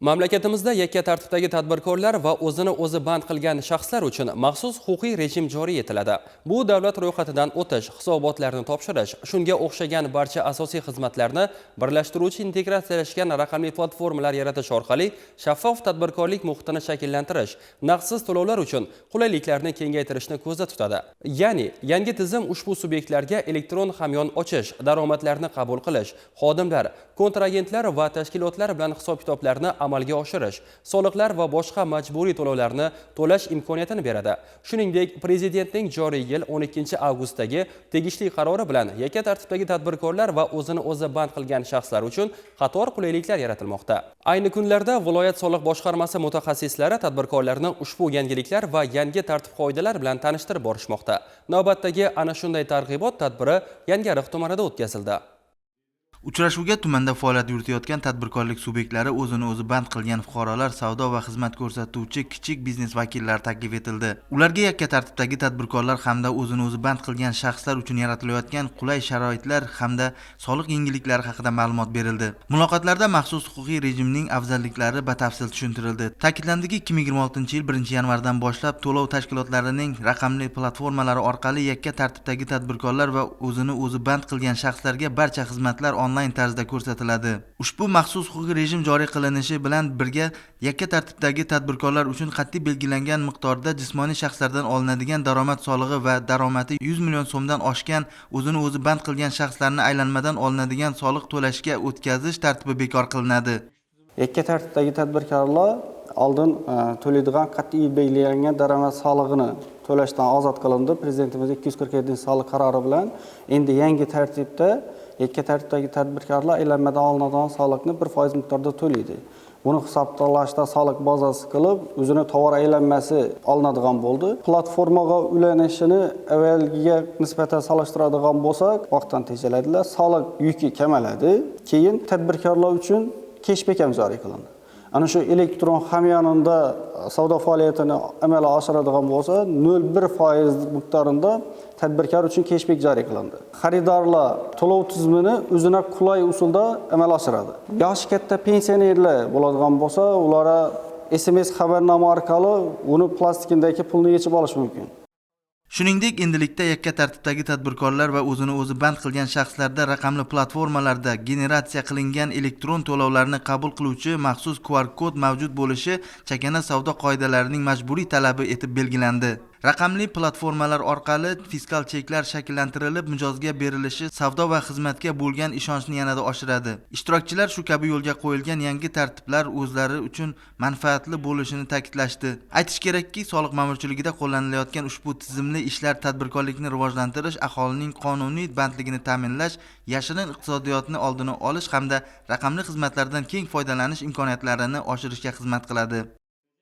Mamlakatimizda yakka tartibdagi tadbirkorlar va o'zini o'zi band qilgan shaxslar uchun maxsus huquqiy rejim joriy etiladi. Bu davlat ro'yxatidan o'tish, hisobotlarni topshirish, shunga o'xshagan barcha asosiy xizmatlarni birlashtiruvchi integratsiyalashgan raqamli platformalar yaratish orqali shaffof tadbirkorlik muhitini shakllantirish, naqdsiz to'lovlar uchun qulayliklarni kengaytirishni ko'zda tutadi. Ya'ni yangi tizim ushbu subyektlarga elektron hamyon ochish, daromadlarni qabul qilish, xodimlar, kontragentlar va tashkilotlar bilan hisob-kitoblarni amalga oshirish, soliqlar va boshqa majburiy to'lovlarni to'lash imkoniyatini beradi. Shuningdek, Prezidentning joriy yil 12 avgustdagi tegishli qarori bilan yakka tartibdagi tadbirkorlar va o'zini o'zi band qilgan shaxslar uchun qator qulayliklar yaratilmoqda. Ayni kunlarda viloyat soliq boshqarmasi mutaxassislari tadbirkorlarni ushbu yangiliklar va yangi tartib-qoidalar bilan tanishtirib borishmoqda. Navbatdagi ana shunday targ'ibot tadbiri Yangiariq tumanida o'tkazildi. Uchrashuvga tumanda faoliyat yuritayotgan tadbirkorlik subyektlari, o'zini o'zi band qilgan fuqarolar, savdo va xizmat ko'rsatuvchi kichik biznes vakillari taklif etildi. Ularga yakka tartibdagi tadbirkorlar hamda o'zini o'zi band qilgan shaxslar uchun yaratilayotgan qulay sharoitlar hamda soliq yengilliklari haqida ma'lumot berildi. Muloqotlarda maxsus huquqiy rejimning afzalliklari batafsil tushuntirildi. Ta'kidlandiki, 2026-yil 1-yanvardan boshlab to'lov tashkilotlarining raqamli platformalari orqali yakka tartibdagi tadbirkorlar va o'zini o'zi band qilgan shaxslarga barcha xizmatlar onlayn tarzda ko'rsatiladi. Ushbu maxsus huquqiy rejim joriy qilinishi bilan birga yakka tartibdagi tadbirkorlar uchun qat'iy belgilangan miqdorda jismoniy shaxslardan olinadigan daromad solig'i va daromadi 100 million so'mdan oshgan o'zini o'zi band qilgan shaxslarni aylanmadan olinadigan soliq to'lashga o'tkazish tartibi bekor qilinadi. Yakka tartibdagi tadbirkorlar oldin to'laydigan qat'iy belgilangan daromad solig'ini to'lashdan ozod qilindi. Prezidentimiz 247 soliq qarori bilan endi yangi tartibda yakka tartibdagi tadbirkorlar aylanmadan olinadigan soliqni 1% miqdorda to'laydi. Buni hisoblashda soliq bazasi qilib, o'zini tovar aylanmasi olinadigan bo'ldi. Platformaga ulanishini avvalgiga nisbatan solishtiradigan bo'lsak, vaqtdan tejaladilar, soliq yuki kamaladi. Keyin tadbirkorlar uchun keshbek ham joriy qilindi. Ana shu elektron hamyonida savdo faoliyatini amalga oshiradigan bo'lsa, 0,1% miqdorida tadbirkor uchun keshbek joriy qilindi. Xaridorlar to'lov tizimini o'zini qulay usulda amalga oshiradi. Yoshi katta pensionerlar bo'ladigan bo'lsa, ularga SMS xabarnoma orqali uni plastikindagi pulni yechib olish mumkin. Shuningdek, endilikda yakka tartibdagi tadbirkorlar va o'zini o'zi band qilgan shaxslarda raqamli platformalarda generatsiya qilingan elektron to'lovlarni qabul qiluvchi maxsus QR kod mavjud bo'lishi chakana savdo qoidalarining majburiy talabi etib belgilandi. Raqamli platformalar orqali fiskal cheklar shakllantirilib, mijozga berilishi savdo va xizmatga bo'lgan ishonchni yanada oshiradi. Ishtirokchilar shu kabi yo'lga qo'yilgan yangi tartiblar o'zlari uchun manfaatli bo'lishini ta'kidlashdi. Aytish kerakki, soliq ma'murchiligida qo'llanilayotgan ushbu tizimli ishlar tadbirkorlikni rivojlantirish, aholining qonuniy bandligini ta'minlash, yashirin iqtisodiyotni oldini olish hamda raqamli xizmatlardan keng foydalanish imkoniyatlarini oshirishga xizmat qiladi.